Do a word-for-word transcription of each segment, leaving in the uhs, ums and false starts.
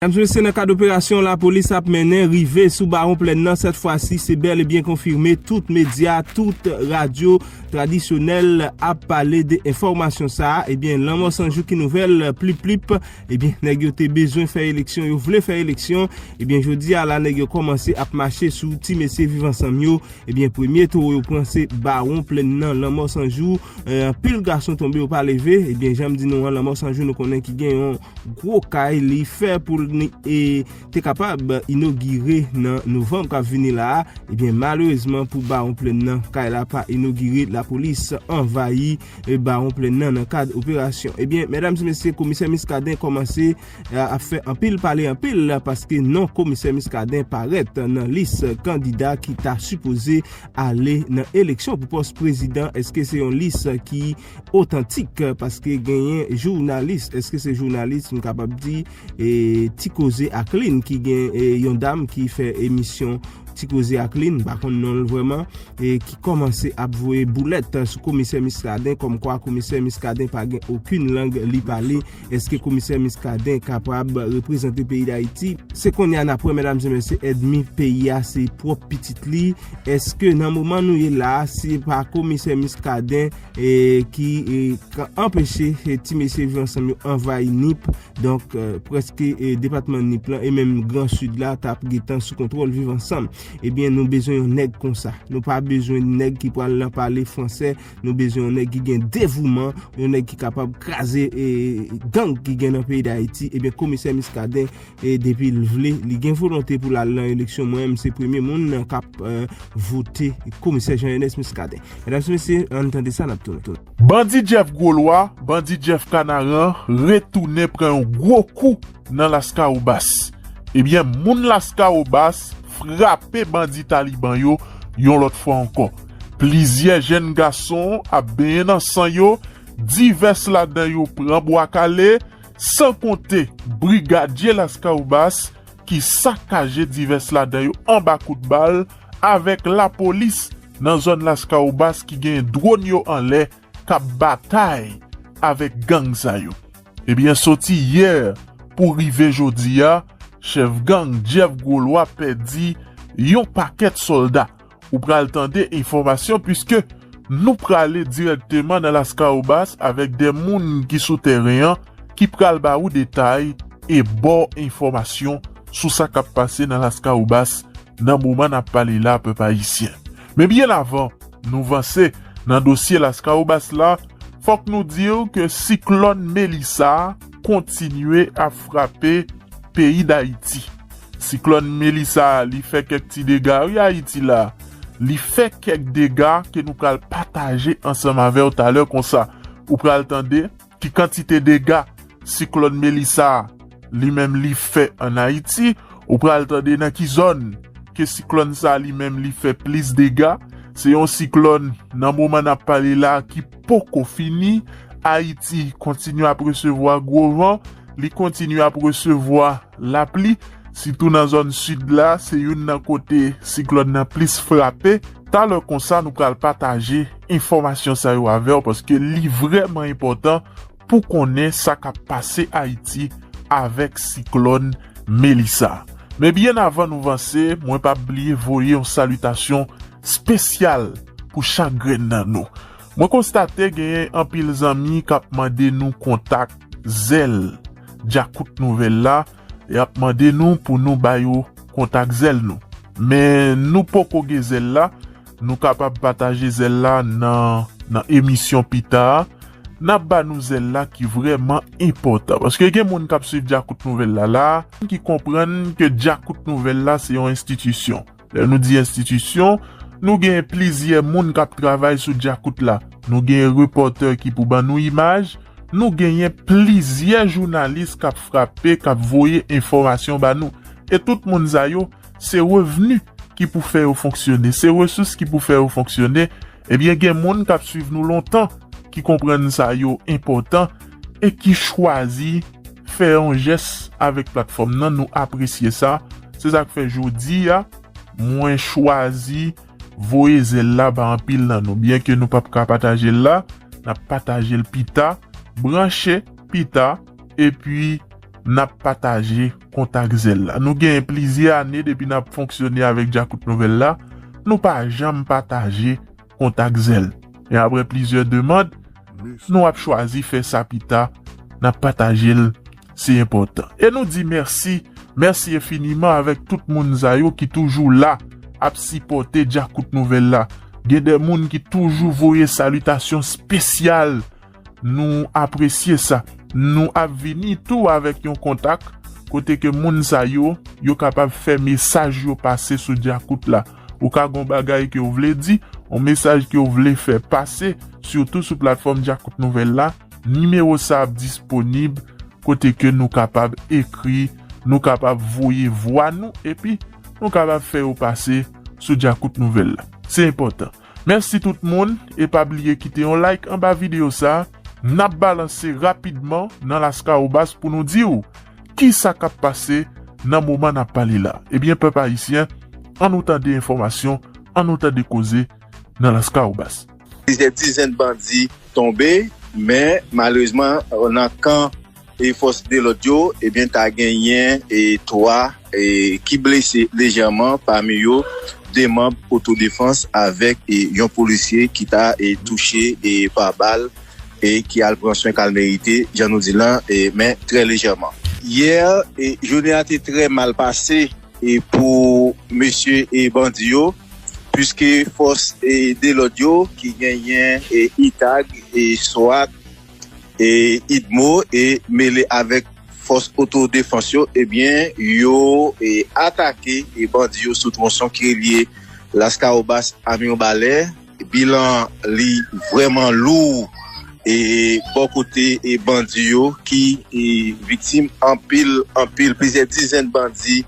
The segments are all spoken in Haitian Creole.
Medam e mesye, nan kad operasyon lapolis ap mennen rive sou Bawon Plèn nan, sèt fwa si, se bèl e byen konfime, tout medya, tout radyo tradisyonèl ap pale de enfòmasyon sa a. Ebyen, Lanmò San Jou ki nouvèl, plip plip. Ebyen, nèg yo te bezwen fè eleksyon, yo vle fè eleksyon. Ebyen, jodi a la, nèg yo kòmanse ap mache sou ti mesye Viv Ansanm yo. Ebyen, premye towo yo pran se Bawon Plèn nan, Lanmò San Jou. Eh, anpil gason tonbe, yo pa leve. Ebyen, jan m di nou an, Lanmò San Jou, nou konnen ki gen yon gwo kay, li fè pou li, e, te kapab inogire nan novanm k ap vini la a. Ebyen, malerezman pou Bawon Plèn nan, kay la pa inogire, lapolis anvayi, e, Bawon Plèn nan nan kad operasyon. Ebyen, medam e mesye, komisè Muscadin kòmanse, e, ap fè anpil pale anpil, paske non komisè Muscadin parèt nan lis kandida ki ta sipoze ale nan eleksyon pou pòs prezidan. Èske se yon lis ki otantik? Paske genyen jounalis, èske se jounalis, m kapab di, e, Ti Koze ak Lin, ki gen, e, yon dam ki fè emisyon Ti Koze ak Lin, m pa konn non l vrèman, e, ki kòmanse ap voye boulèt sou komisè Muscadin, kòmkwa komisè Muscadin pa gen okenn lang li pale. Èske komisè Muscadin kapab reprezante peyi Dayiti? Se kounye a n ap wè, medam e mesye, ènmi peyi a se pwòp pitit li. Èske nan moman nou ye la a, se pa komisè Muscadin, e, ki, e, ka anpeche, e, ti mesye Viv Ansanm yo anvayi Nip? Donk, e, prèske, e, depatman Nip lan e menm Gran Sid la t ap gentan sou kontwòl Viv Ansanm. Ebyen, nou bezwen yon nèg konsa. Nou pa bezwen nèg ki pral nan pale fransè. Nou bezwen yon nèg ki gen devouman, yon nèg ki kapab kraze, e, gang ki gen nan peyi Dayiti. Ebyen, komisè Muscadin, e, depi l vle, li gen volonte pou l al nan eleksyon. Mwen menm, se premye moun k ap, e, vote komisè Jean Ernest Muscadin. Medam e mesye, ann tande sa, n ap tounen. Bandi Jeff Gwolwa, bandi Jeff Kanaran, retounen pran yon gwo kou nan Laskawobas. Ebyen, moun Laskawobas frape bandi Taliban yo yon lòt fwa ankò. Plizyè jèn gason ap benyen nan san yo, divès ladan yo pran bwa kale, san konte brigadye Laskawobas ki sakaje divès ladan yo anba kout bal avèk lapolis nan zòn Laskawobas ki gen dwòn yo anlè k ap batay avèk gang sa yo. Ebyen, soti yè pou rive jodi a, chèf gang Jeff Gwolwa pèdi yon pakèt sòlda. Ou pral tande enfòmasyon, piske nou prale dirèkteman nan Laskawobas avèk de moun ki sou tèren an ki pral ba ou detay e ba w enfòmasyon sou sa k ap pase nan Laskawobas nan moman n ap pale la, pèp ayisyen. Men byen avan nou vanse nan dosye Laskawobas la, fòk nou di w ke siklòn Melissa kontinye ap frape peyi Dayiti. Siklòn Melissa, li fè kèk ti dega, wi, Ayiti la. Li fè kèk dega ke nou pral pataje ansanm avè w talè konsa. Ou pral tande ki kantite dega siklòn Melissa li menm li fè ann Ayiti. Ou pral tande nan ki zòn ke siklòn sa li menm li fè plis dega. Se yon siklòn nan moman n ap pale la ki poko fini. Ayiti kontinye ap resevwa gwo van, li kontinye ap resevwa lapli, sitou nan zòn sid la, se youn nan kote siklòn nan plis frape. Talè konsa, nou pral pataje enfòmasyon sa yo avè w, paske li vrèman enpòtan pou konnen sa k ap pase Ayiti avèk siklòn Melissa. Men byen avan nou vanse, mwen p ap bliye voye yon salitasyon espesyal pou chak grenn nan nou. Mwen konstate genyen anpil zanmi k ap mande nou kontak Zelle Djakout Nouvèl la, y ap mande nou pou nou ba yo kontak Zelle nou. Men nou poko gen Zelle la, nou kapab pataje Zelle la nan, nan emisyon pita a. N ap ba nou Zelle la ki vrèman enpòtan. Paske gen moun k ap swiv Djakout Nouvèl la la, ki konprann ke Djakout Nouvèl la se yon enstitisyon. Lè nou di enstitisyon, nou genyen plizyè moun k ap travay sou Djakout la. Nou genyen repòtè ki pou ban nou imaj, nou genyen plizyè jounalis k ap frape, k ap voye enfòmasyon ba nou. E tout moun sa yo, se revni ki pou fè yo fonksyone, se resous ki pou fè yo fonksyone. Ebyen, gen moun k ap swiv nou lontan, ki konprann sa yo enpòtan e ki chwazi fè yon jès avèk platfòm nan. Nou apresye sa. Se sa k fè jodi a, mwen chwazi voye Zelle la ba anpil nan nou. Byenke nou p ap ka pataje l la, n ap pataje l pita. Branche pita, epi n ap pataje kontak Zelle la. Nou genyen plizyè ane depi n ap fonksyone avèk Djakout Nouvèl la, nou pa janm pataje kontak Zelle. Men apre plizyè demann, nou ap chwazi fè sa pita, n ap pataje l, se enpòtan. E nou di mèsi, mèsi enfiniman avèk tout moun sa yo ki toujou la ap sipòte Djakout Nouvèl la. Gen de moun ki toujou voye salitasyon espesyal. Nou apresye sa. Nou ap vini tou avèk yon kontak kote ke moun sa yo, yo kapab fè mesaj yo pase sou Djakout la. Ou ka gon bagay ke w vle di, yon mesaj ke w vle fè pase, sitou sou platfòm Djakout Nouvèl la, nimewo sa ap disponib kote ke nou kapab ekri, nou kapab voye vwa nou, epi nou kapab fè yo pase sou Djakout Nouvèl la. Se enpòtan. Mèsi tout moun, e pa bliye kite yon like anba videyo sa. N ap balanse rapidman nan Lascahobas pou nou di w kisa k ap pase nan moman n ap pale la. Ebyen, pèp ayisyen, ann nou tande enfòmasyon, ann nou tande koze nan Lascahobas. Plizyè dizèn bandi tonbe, men malerezman, nan kan e fòs de lòd yo, ebyen, ta genyen e twa e ki blese lejèman, pami yo de manm otodefans avèk e yon polisye ki ta e touche e pa bal e ki al pran swen k al merite, jan nou di lan, e, men trè lejèman. Yè, e, jounen an te trè mal pase e pou mesye e bandi yo, piske fòs e de lòd yo ki genyen e itag e swat e idmo e mele avèk fòs otodefans yo, ebyen, yo e atake e bandi yo sou twonson ki relye Lascahobas a Mibalè. Bilan li vrèman lou e bò kote e bandi yo ki e viktim anpil, anpil, plizyè dizèn bandi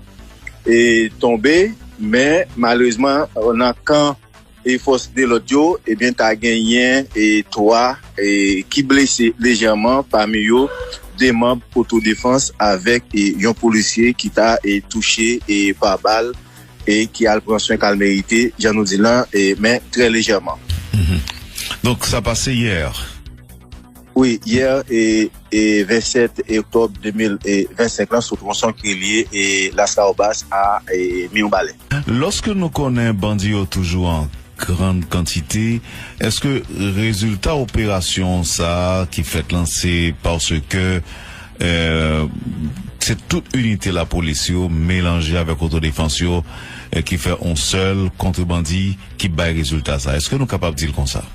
e tonbe, men malerezman, nan kan e fòs de lòd yo, ebyen, ta genyen e twa e ki blese lejèman, pami yo de manm otodefans avèk e yon polisye ki ta e touche e pa bal e ki al pran swen k al merite, jan nou di lan, e, men trè lejèman. Donk, sa pase yè. Wi, yè e, e vennsèt oktòb de mil vennsenk lan sou twonson ki relye e Lascahobas a e Mibalè. Lòske nou konnen bandi yo toujou an grann kantite, èske rezilta operasyon sa a ki fèt lan se paske, e, se tout inite lapolis yo melanje avèk otodefans yo, e, ki fè yon sèl kont bandi ki bay rezilta sa a? Èske nou kapab di l konsa?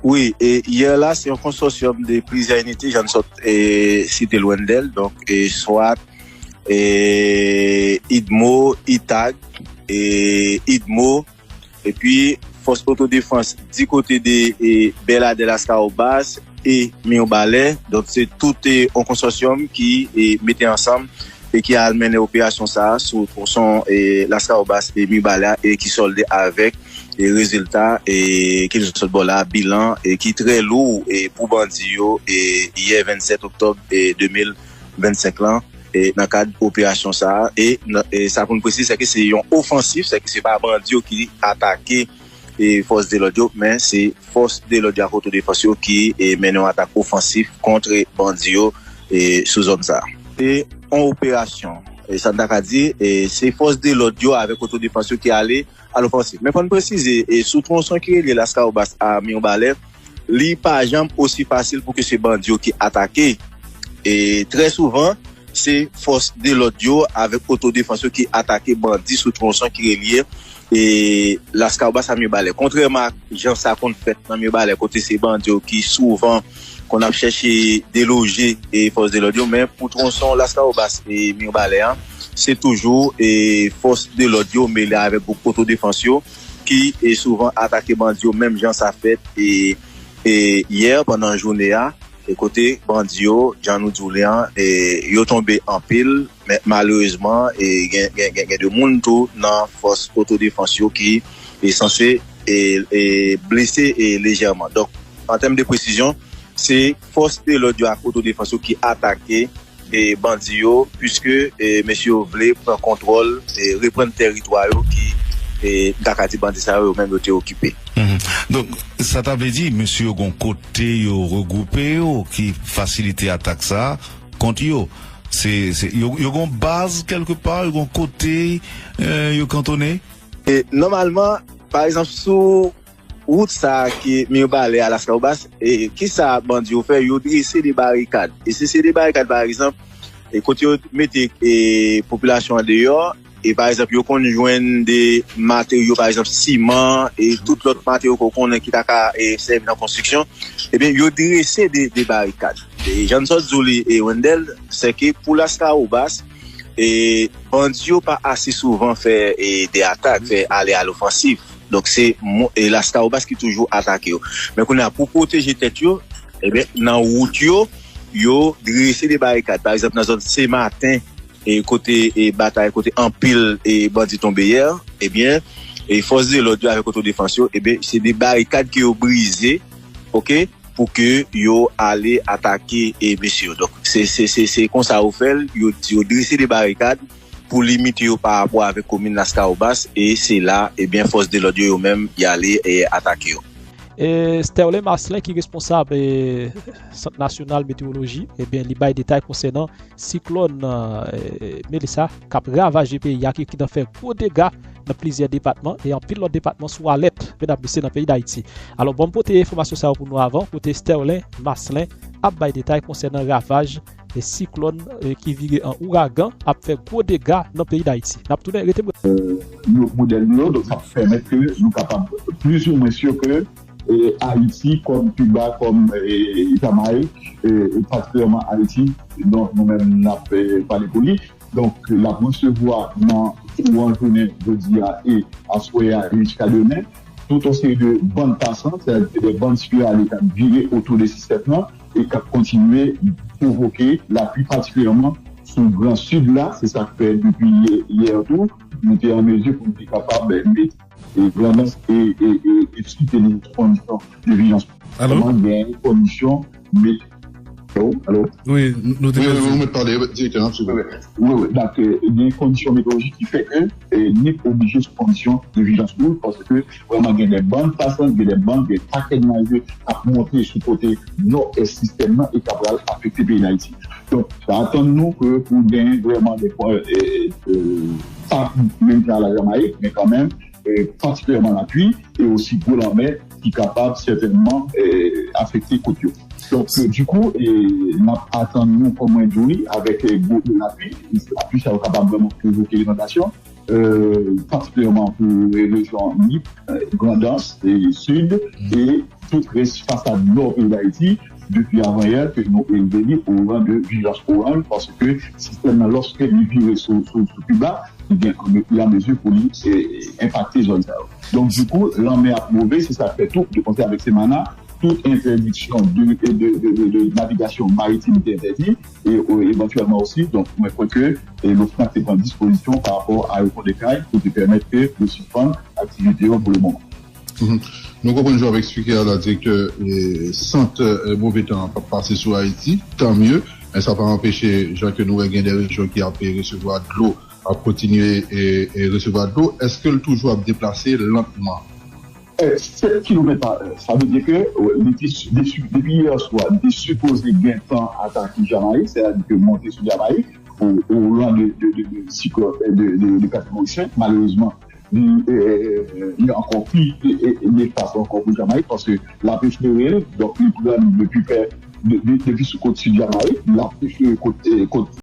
Wi, e yè la, se yon konsòsyòm de plizyè inite, jan n sot e site l, Wendell, donk, e swat, e idmo, itag, e idmo, epi fòs otodefans di kote de e Bèladè, Lascahobas e Mibalè. Donk, se tout e yon konsòsyòm ki e mete ansanm e ki al mennen operasyon sa a sou twonson e Lascahobas e Mibalè e ki sòlde avèk e rezilta e ke nou sot bò la, bilan e ki trè lou e pou bandi yo e yè vennsèt oktòb e de mil vennsenk lan e nan kad operasyon sa a. E, e sa pou n presize, se ke se yon ofansif, se ke se pa bandi yo ki atake e fòs de lòd yo, men se fòs de lòd yo ak otodefans yo ki e mennen yon atak ofansif kont bandi yo e sou zòn sa a. Se yon operasyon, e sa n ta ka di, e se fòs de lòd yo avèk otodefans yo ki ale a lofansif. Men fò n presize, e sou twonson ki relye Lascahobas a Mibalè, li pa janm osi fasil pou ke se bandi yo ki atake. E trè souvan, se fòs de lòd yo avèk otodefans yo ki atake bandi sou twonson ki relye e Lascahobas a Mibalè. Kontrèman ak jan sa konn fèt nan Mibalè, kote se bandi yo ki souvan konn ap chèche deloje e fòs de lòd yo, men pou twonson Lascahobas e Mibalè an, se toujou e fòs de lòd yo mele avèk gwoup otodefans yo ki e souvan atake bandi yo, menm jan sa fèt e, e yè pandan jounen an, e kote bandi yo, jan nou di w li an, e yo tonbe anpil, men malerezman, e gen, gen, gen, gen de moun tou nan fòs otodefans yo ki e sanse e, e blese e lejèman. Donk, an tèm de presizyon, se fòs de lòd yo ak otodefans yo ki atake e bandi yo, piske e mesye yo vle pran kontwòl e reprann tèritwa yo ki e, m ta ka di, bandi sa yo, yo menm yo te okipe. Mhm. Donk, sa ta vle di, mesye yo gon kote yo regwoupe yo ki fasilite atak sa a kont yo. Se, se, yo, yo gon baz kèlke pa, yo gon kote, eh, yo kantone? E, nòmalman, pa egzanp, sou wout sa a ki Mirebalais a Las Caobas, e, kisa bandi yo fè? Yo drese de barikad. E si se de barikad, pa egzanp, e kote yo mete, e, popilasyon an deyò, e pa egzanp, yo konn jwenn de materyo, pa egzanp, siman, e tout lòt materyo ke w konnen ki ta ka, e, sèvi nan konstriksyon, ebyen, yo drese de, de barikad. E jan n sot di w li, e Wendell, se ke pou Las Caobas, e bandi yo pa ase souvan fè, e, de atak, fè ale a lofansif. Donk, se mo- e Las Caobas ki toujou atake yo. Men kounye a, pou pwoteje tèt yo, ebyen, nan wout yo, yo drese de barikad. Pa egzanp, nan zòn Sematen, e kote, e batay, kote anpil, e bandi tonbe yè, ebyen, e fòs de lòd yo avèk otodefans yo, ebyen, se de barikad ke yo brize, oke, pou ke yo ale atake, e mesye yo. Donk, se, se, se, se konsa yo fè l, yo, yo drese de barikad pou limite yo pa rapò avèk komin Las Caobas, e se la, ebyen, fòs de lòd yo, yo menm, y ale, e atake yo. E Sterlin Marcelin, ki responsab, e, Sant Nasyonal Metewoloji, ebyen, li bay detay konsènan siklòn, e, Melissa, k ap ravaje peyi a, ki, ki nan fè gwo dega nan plizyè depatman, e anpil lòt depatman sou alèt, medam, mesye, nan peyi Dayiti. Alò, bon, m pote enfòmasyon sa yo pou nou avan, kote Sterlin Marcelin ap bay detay konsènan ravaj e siklòn, e, ki vire an ouragan ap fè gwo dega nan peyi Dayiti. N ap tounen, rete branche. Yo modèl nou yo, donk sa pèmèt ke nou kapab plizoumwen si ke, e, Ayiti, kòm Kiba, kòm, e, Jamayik, e, e patikilyèman Ayiti, donk nou menm n ap, e, pale pou li. Donk, l ap resevwa nan kouran jounen jodi a e aswè a e jiska demen, tout yon seri de bann pasan, sètadi de bann spirale k ap vire otou de sistèm nan e k ap kontinye pwovoke lapli, patikilyèman sou Gran Sid la. Se sa k fè depi yè, yè tou, nou te an mezi pou nou te kapab mete, e, Grandans e, e, e, e site li sou kondisyon de vijilans. Alo? Kòman gen kondisyon met-, alo, alo? Wi, n-, nou te Wi, wi, pèdi. Wi, ou mèt pale, direktè, an, silvouplè. Wi, wi. Donk, e, gen kondisyon metewolojik ki fè ke, e, Nip oblije sou kondisyon de vijilans wouj, paske vrèman gen de bann pasan, gen de bann, gen pakèt nwaje k ap monte sou kote nò-ès sistèm nan e k ap pral afekte peyi Dayiti. Donk, sa atann nou ke pou gen vrèman de, e, e, e, pa menm jan a Lajamayik, men kanmenm, e, patikilyèman lapli e osi gwo lanmè ki kapab sètènman, e, afekte kot yo. Donk, e, dikou, e, n ap atann nou, kòm mwen di w, avèk, e, gwo lapli, lapli sa yo kapab vrèman pwovoke inondasyon, e, patikilyèman pou, e, rejyon Nip, e, Grandans, e, Sid, e tout rès fasad nò peyi Dayiti, depi avanyè ke nou elve li o ran de vijilans oranj, paske sistèm nan, lòske li vire sou, sou, sou Kiba, li gen, li an mezi pou li, e, enpakte zòn sa yo. Donk, dikou, lanmè ap move, se sa k fè tou, de konsè avèk Semana, tout entèdiksyon de, de, de, de, de navigasyon maritim te entèdi, e, e, evantyèlman osi, donk, mwen kwè ke, e, Lofnak te pran dispozisyon pa rapò a ayewopò de Kay pou te pèmèt ke yo sispann aktivite yo pou le moman. Mhm. Nou konprann jan w ap eksplike a la, direktè, e, sant, e, move tan an p ap pase sou Ayiti, tanmye, men sa pa anpeche, jan ke nou wè gen de rejyon ki ap, e, resevwa dlo, ap kontinye, e, e, resevwa dlo. Èske l toujou ap deplase lantman? E, sèt kilomèt pa è. Sa vle di ke, e, li te su-, de su-, depi yè swa, li te sipoze gen tan atake Jamayik, sètadi ke monte sou Jamayik, o, o ran de, de, de, de siklòn, de, de, de Katrin Morisset. Malerezman, li, e, li ankò pi, e, e, nefas ankò pou Jamayik, paske l ap efere l, donk li pran depi pè, de, de, depi sou kot sid Jamayik, l ap efere kot, e, kot